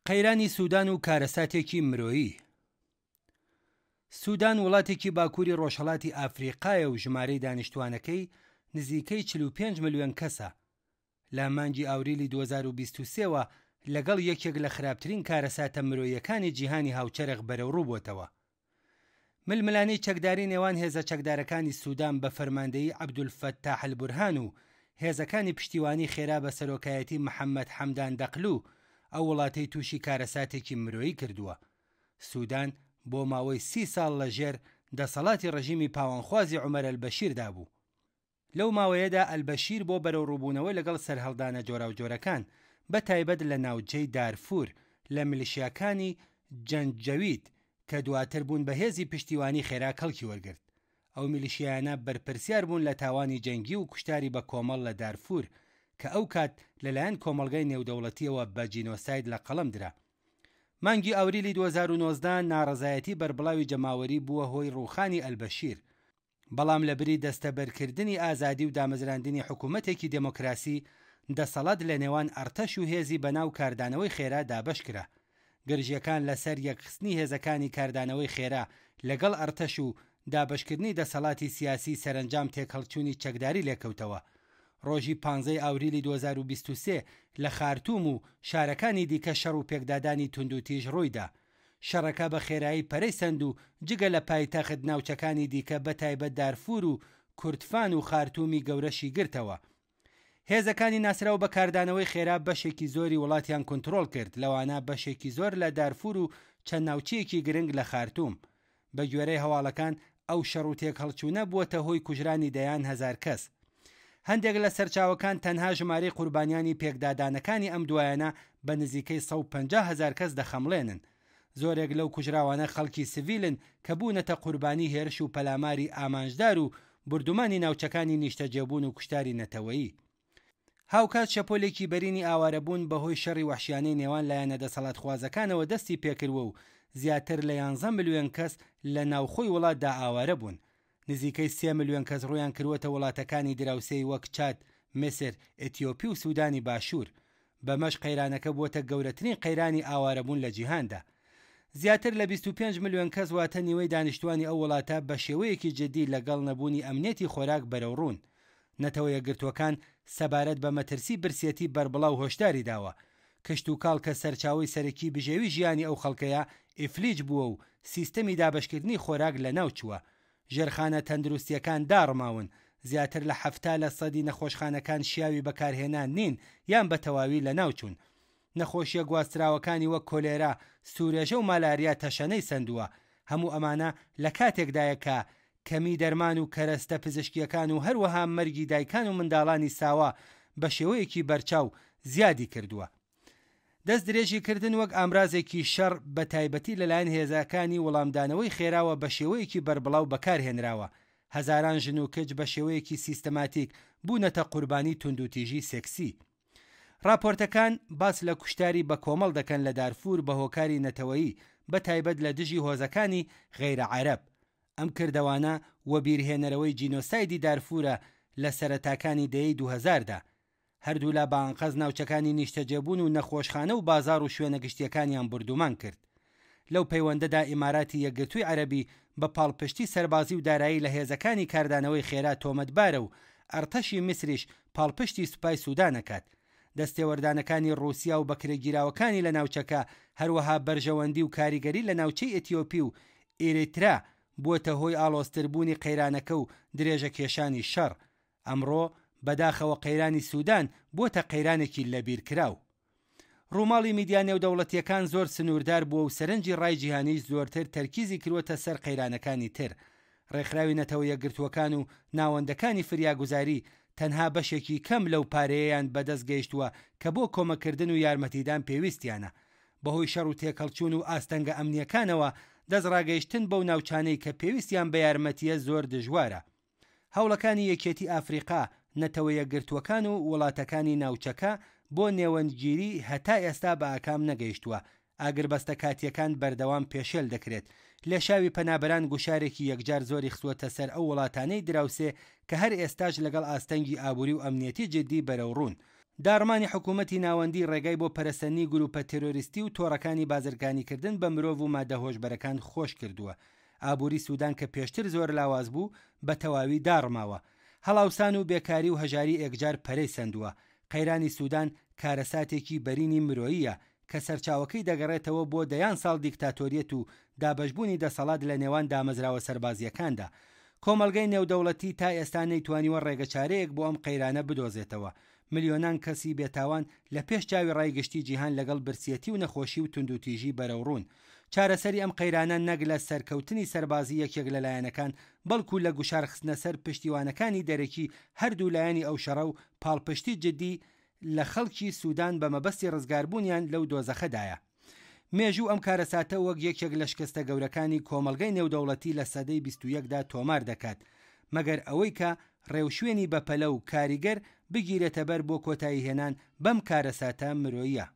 قەیرانی سودان و کارەساتێکی مرۆیی. سودان وڵاتێکی باکووری ڕۆژهەڵاتی ئافریقایە و ژمارەی دانیشتووانەکەی نزیکەی 45 ملیۆن کەسە. لە مانگی ئاوریلی 2023 وە لەگەڵ یەکێک لە خراپترین کارەساتە مرۆییەکانی جیهانی هاوچەرخ بەرەوڕوو بۆتەوە. ململانێی چەکداری نێوان هێزە چەکدارەکانی سودان بە فەرماندەیی عەبدولفەتاح ئەلبورهان و هێزەکانی پشتیوانی خێرا بە سەرۆکایەتی محەمەد حەمدان دەقلو ئەو وڵاتەی تووشی کارەساتێکی مرۆیی کردووە. سودان بۆ ماوەی سی ساڵ لە ژێر دەسەڵاتی ڕژیمی پاوانخوازی عومەر ئەلبەشیردا بوو. لەو ماوەیەدا ئەلبەشیر بۆ بەرەوڕووبوونەوە لەگەڵ سەرهەڵدانە جۆراوجۆرەکان، بە تایبەت لە ناوچەی دارفور لە میلیشیاکانی جەنجەوید کە دواتر بوون بە هێزی پشتیوانی خێرا کەڵکی وەرگرت. ئەو میلیشیایانە بەرپرسیار بوون لە تاوانی جەنگی و کوشتاری بە کۆمەڵ لە دارفور کە ئەو کات لەلایەن کۆمەڵگای نێودەوڵەتییەوە بە جینۆساید لە قەڵەم درا. مانگی ئاوریلی 2019 ناڕەزایەتی بەربڵاوی جەماوەری بووە هۆی ڕووخانی ئەلبەشیر. بەڵام لەبری دەستەبەرکردنی ئازادی و دامەزراندنی حکوومەتێکی دێمۆکراسی، دەسەڵات لە نێوان ئەڕتەش و هێزی بەناو کاردانەوەی خێرا دابەش کرا. گرژییەکان لە سەر یەکخستنی هێزەکانی کاردانەوەی خێرا لەگەڵ ئەڕتەش و دابەشکردنی دەسەڵاتی سیاسی سەرەنجام تێکهەڵچوونی چەکداری لێکەوتەوە. ڕۆژی پانزەی ئاوریلی 2023 لە خارتووم و شارەکانی دیکە شەڕ و پێکدادانی توندوتیژ ڕوویدا. شەڕەکە بە خێرایی پەرەی سەند و جگە لە پایتەخت ناوچەکانی دیکە بە تایبەت دارفور و کوردفان و خارتومی گەورەشی گرتەوە. هێزەکانی ناسراو بە کاردانەوەی خێرا بەشێکی زۆری وڵاتیان کونترۆڵ کرد لەوانە بەشێکی زۆر لە دارفور و چەند ناوچەیەکی گرنگ لە خارتوم. بە گوێرەی هەواڵەکان ئەو شەڕ و تێکهەڵچوونە بووەتە هۆی کوژرانی دەیان هەزار کەس. هەندێک لە سەرچاوەکان تەنها ژمارەی قوربانیانی پێکدادانەکانی ئەم دوایانە بە نزیکەی 150 هەزار کەس دەخەمڵێنن. زۆرێک لەو کوژراوانە خەڵکی سڤیلن کە بوونەتە قوربانی هێرش و پەلاماری ئامانجدار و بوردومانی ناوچەکانی نیشتەجێبوون و کوشتاری نەتەوەیی. هاوکات شەپۆلێکی بەرینی ئاوارەبوون بەهۆی شەڕی وەحشیانەی نێوان لایەنە دەسەڵاتخوازەکانەوە دەستی پێکردوە و زیاتر لە یانزە ملیۆن کەس لە ناوخۆی وڵاتدا ئاوارە بوون. نزیکەی سێ ملیۆن کەس ڕوویان کردووەتە وڵاتەکانی دراوسێی وەک چاد، میسر، ئەتیۆپی و سودانی باشوور. بەمەش قەیرانەکە بووەتە گەورەترین قەیرانی ئاوارەبوون لە جیهاندا. زیاتر لە 25 ملیۆن کەس واتە نیوەی دانیشتوانی ئەو وڵاتە بە شێوەیەکی جددی لەگەڵ نەبوونی ئەمنیەتی خۆراک بەرەوڕوون. نەتەوە یەکگرتووەکان سەبارەت بە مەترسی برسێتی بەربڵاو هۆشداری داوە. کشتوکاڵ کە سەرچاوەی سەرەکی بژێوی ژیانی ئەو خەڵکەیە، ئیفلیج بووە و سیستەمی دابەشکردنی خۆراک لەناوچووە. ژێرخانە تەندروستییەکان داڕماون، زیاتر لە 70 لە سەدی نەخۆشخانەکان شیاوی بەکارهێنان نین یان بە تەواوی لەناوچوون. نەخۆشییە گواستراوەکانی وەک کۆلێرا، سوورێژە و مالاریا تەشەنەی سەندووە. هەموو ئەمانە لە کاتێکدایە کە کەمی دەرمان و کەرەستە پزیشکییەکان و هەروەها مەرگی دایکان و منداڵانی ساوا بە شێوەیەکی بەرچاو زیادی کردووە. دەست درێژی کردن وەک ئامرازێکی شەڕ بە تایبەتی لەلایەن هێزەکانی وڵامدانەوەی خێراوە بە شێوەیەکی بەربڵاو بەکار هێنراوە. هەزاران ژن و کچ بە شێوەیەکی سیستەماتیک بوونەتە قوربانی توندوتیژی سێکسی. ڕاپۆرتەکان باس لە کوشتاری بەکۆمەڵ دەکەن لە دارفور بە هۆکاری نەتەوەیی، بە تایبەت لە دژی هۆزەکانی غەیرە عەرەب. ئەم کردەوانە وەبیرهێنەرەوەی جینۆسایدی دارفورە لە سەرەتاکانی دەیەی 2000 دا. هەردوولا بە ئانقەست ناوچەکانی نیشتەجێبوون و نەخۆشخانە و بازاڕ و شوێنە گشتییەکانیان بوردومان کرد. لەو پەیوەندەدا ئیماراتی یەکگرتووی عەرەبی بە پاڵپشتی سەربازی و دارایی لە هێزەکانی کاردانەوەی خێرا تۆمەتبارە و ئەڕتەشی میسریش پاڵپشتی سوپای سودان ئەکات. دەستێوەردانەکانی ڕووسیا و بەکرێگیراوەکانی لە ناوچەکە، هەروەها بەرژەوەندی و کاریگەری لە ناوچەی ئەتیۆپی و ئیریترا بووەتە هۆی ئاڵۆزتربوونی قەیرانەکە و درێژەکێشانی شەڕ. ئەمڕۆ بەداخەوە قەیرانی سودان بووەتە قەیرانێکی لەبیرکراو. ڕووماڵی میدیا نێودەوڵەتییەکان زۆر سنووردار بووە و سەرنجی ڕای جیهانیش زۆرتر تەرکیزی کرووەتە سەر قەیرانەکانی تر. ڕێکخراوی نەتەوە یەکگرتووەکان و ناوەندەکانی فریاگوزاری تەنها بەشێکی کەم لەو پارەیەیان بەدەست گەیشتووە کە بۆ کۆمەککردن و یارمەتیدان پێویستیانە. بەهۆی شەڕ و تێکهەڵچوون و ئاستەنگە ئەمنییەکانەوە دەستڕاگەیشتن بەو ناوچانەی کە پێویستیان بە یارمەتییە زۆر دژوارە. هەوڵەکانی یەکێتی ئافریقا، نەتەوە یەکگرتووەکان و وڵاتەکانی ناوچەکە بۆ نێوەندگیری هەتا ئێستا بە ئاکام نەگەیشتووە، ئاگربەستە کاتییەکان بەردەوام پێشێل دەکرێت، لێشاوی پەنابەران گوشارێکی یەکجار زۆری خستووەتە سەر ئەو وڵاتانەی دراوسێ کە هەر ئێستاش لەگەڵ ئاستەنگی ئابووری و ئەمنیەتی جیددی بەرەوڕوون. داڕمانی حکوومەتی ناوەندی ڕێگای بۆ پەرەسەندنی گرووپە تێرۆریستی و تۆڕەکانی بازرگانیکردن بە مرۆڤ و مادە هۆشبەرەکان خۆش کردووە. ئابووری سوودان کە پێشتر زۆر لاواز بوو، بە تەواوی داڕماوە. هەڵاوسان و بێکاری و هەژاری ئێکجار پەرەی سەندووە. قەیرانی سوودان کارەساتێکی بەرینی مرۆییە کە سەرچاوەکەی دەگەڕێتەوە بۆ دەیان ساڵ دیکتاتۆریەت و دابەشبوونی دەسەڵات لە نێوان دامەزراوە سەربازییەکاندا. کۆمەڵگەی نێودەوڵەتی تا ئێستا نەیتوانیوە ڕێگەچارەیەک بۆ ئەم قەیرانە بدۆزێتەوە. ملیۆنان کەسی بێتاوان لە پێش چاوی ڕای گشتی جیهان لەگەڵ برسیەتی و نەخۆشی و توندوتیژی بەرەوڕوون. چارەسەری ئەم قەیرانە نەک لە سەرکەوتنی سەربازی یەکێک لە لایەنەکان، بەڵکو لە گوشار خستنە سەر پشتیوانەکانی دەرەکی هەردوو لایەنی ئەو شەڕە و پاڵپشتی جدی لە خەڵکی سودان بە مەبەستی ڕزگاربوونیان لەو دۆزەخەدایە. مێژوو ئەم کارەساتە وەک یەکێک لە شکستە گەورەکانی کۆمەڵگەی نێودەوڵەتی لە سەدەی 21 دا تۆمار دەکات، مەگەر ئەوەی کە ڕێوشوێنی بەپەلە و کاریگەر بگیرێتەبەر بۆ کۆتاییهێنان بەم کارەساتە مرۆییە.